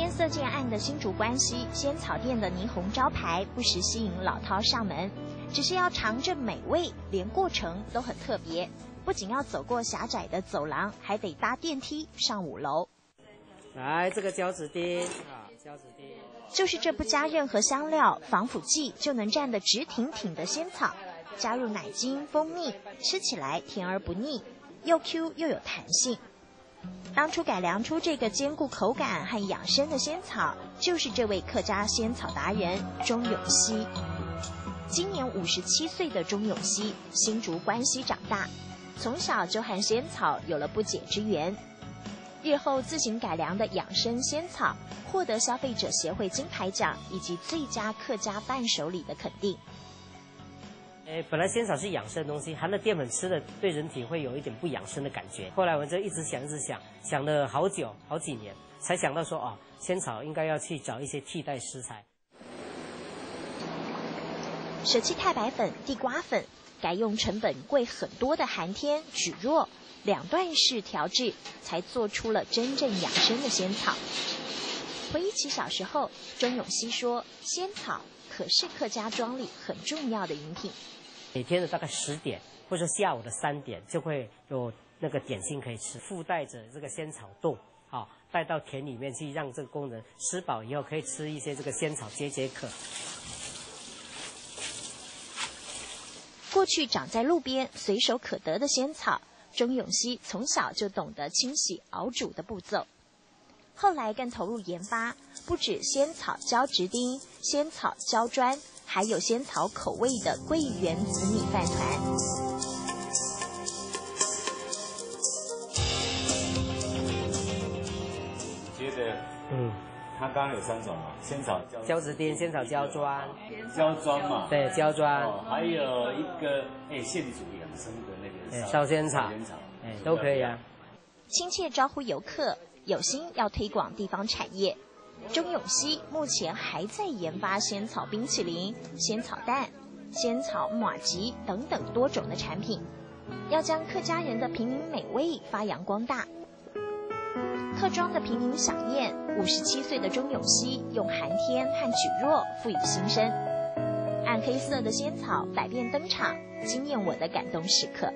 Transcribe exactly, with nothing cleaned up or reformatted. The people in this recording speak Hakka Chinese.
天色渐暗的新竹关西，仙草店的霓虹招牌不时吸引老饕上门。只是要尝这美味，连过程都很特别，不仅要走过狭窄的走廊，还得搭电梯上五楼。来，这个交趾丁啊，交趾丁。就是这不加任何香料、防腐剂就能站得直挺挺的仙草，加入奶精、蜂蜜，吃起来甜而不腻，又 Q 又有弹性。当初改良出这个兼顾口感和养生的仙草，就是这位客家仙草达人钟永熙。今年五十七岁的钟永熙，新竹关西长大，从小就和仙草有了不解之缘。日后自行改良的养生仙草，获得消费者协会金牌奖以及最佳客家伴手礼的肯定。诶，本来仙草是养生的东西，含了淀粉吃的对人体会有一点不养生的感觉。后来我就一直想，一直想，想了好久，好几年，才想到说，哦，仙草应该要去找一些替代食材。舍弃太白粉、地瓜粉，改用成本贵很多的寒天、蒟蒻，两段式调制，才做出了真正养生的仙草。回忆起小时候，钟永熙说，仙草可是客家庄里很重要的饮品。每天的大概十点，或者说下午的三点，就会有那个点心可以吃，附带着这个仙草冻，好，带到田里面去，让这个工人吃饱以后可以吃一些这个仙草解解渴。过去长在路边随手可得的仙草，钟永熙从小就懂得清洗熬煮的步骤。后来更投入研发，不止仙草浇植丁、仙草浇砖，还有仙草口味的桂圆紫米饭团。觉得，嗯，它刚刚有三种嘛，仙草浇浇植丁、仙草浇砖、浇砖嘛，对，浇砖，哦，还有一个哎现煮养生的那个哎烧仙草烧仙草，哎，都可以啊。亲切招呼游客，有心要推广地方产业。钟永熙目前还在研发仙草冰淇淋、仙草蛋、仙草马吉等等多种的产品，要将客家人的平民美味发扬光大。客庄的平民飨宴，五十七岁的钟永熙用寒天和蒟蒻赋予新生。暗黑色的仙草百变登场，惊艳我的感动时刻。